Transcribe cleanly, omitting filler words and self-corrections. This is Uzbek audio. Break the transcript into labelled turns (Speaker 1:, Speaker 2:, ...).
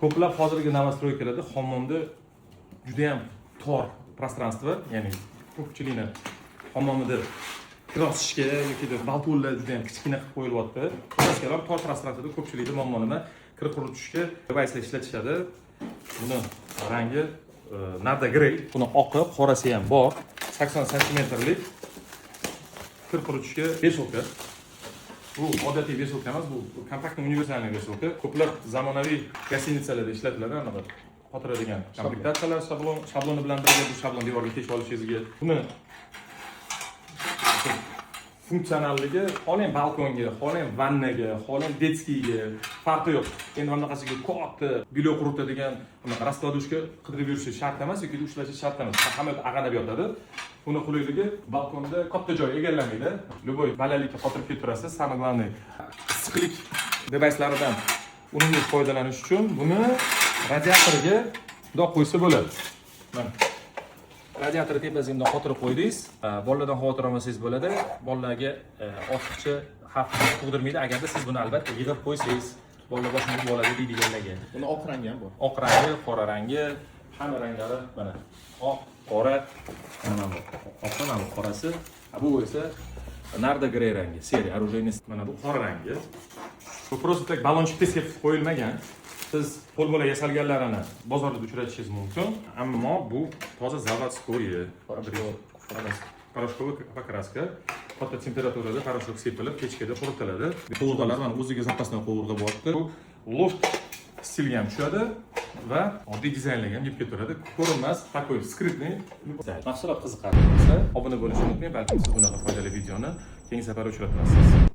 Speaker 1: Ko'plab hozirgi новостройка larda hammomda judayam tor пространство, ya'ni ko'pchilikni hammomida kir osishga yoki balkonlar judayam kichkina qilib qo'yilyapti. Xullas, tor пространство da ko'pchilikda muammo nima? Kir quritishga devayslar ishlatishadi. Buni rangi narda grey, buni oqi, qorasi ham bor. 80 santimetrlik kir quritishga вешалка. Bu odatiy вешалка emas, bu компактный универсальный вешалка. Ko'plab zamonaviy гостиница larda ishlatiladi, anaqa qotiradigan komplektatsiyalar shabloni bilan birga bu shablon devorga teshib olishingizga. Buni funksionalligi xohlang balkonga, xohlang vannaga, xohlang детский ga, farqi yo'q. Endi mana bunaqasiga katta бельё quritadigan bunaqa раскладушка qidirib yurishi shart emas yoki ushlashi shart emas. Hamma yoq ag'anab yotadi. Buni qulayligi, balkonda katta joy egallamaydi. Любой balandlikka qotirib ketaverasiz. Самое главное, issiqlik devayslaridan unumli foydalanish uchun buni radiatorga bundoq qo'ysa bo'ladi. Mana, radiator tepasiga bundoq qotirib qo'ydingiz, bolalardan xavotir olmasangiz bo'ladi. Bolalarga ortiqcha xavf tug'dirmaydi, agarda siz buni albatta yig'ib qo'ysangiz, bolalar boshini urib oladi deydiganlarga.
Speaker 2: Buni oq rangi ham bor.
Speaker 1: Oq rangi, qora rangi, hamma ranglari mana, oq, qora, mana bu oqi, mana bu qorasi, bu esa narda grey rangi, серый оружейный. Mana bu qora rangi. Bu просто так balonchikda sepib qo'yilmagan. Siz qo'l bola yasalganlarini bozorda uchratishingiz mumkin, ammo bu toza заводской. Порошковый покраска, katta temperaturada порошок sepilib, pechkada quritiladi. Qovurg'alar mana, o'ziga запасной qovurg'a bo'lyapti. Bu loft stilga ham tushadi va oddiy dizaynlarga ham yetib ketaveradi. Ko'rinmas, такой скрытный. Mahsulot qiziqarli bo'lsa, obuna bo'lishni unutmang, balkim siz bunaqa foydali videoni keyingi safar uchratmassiz.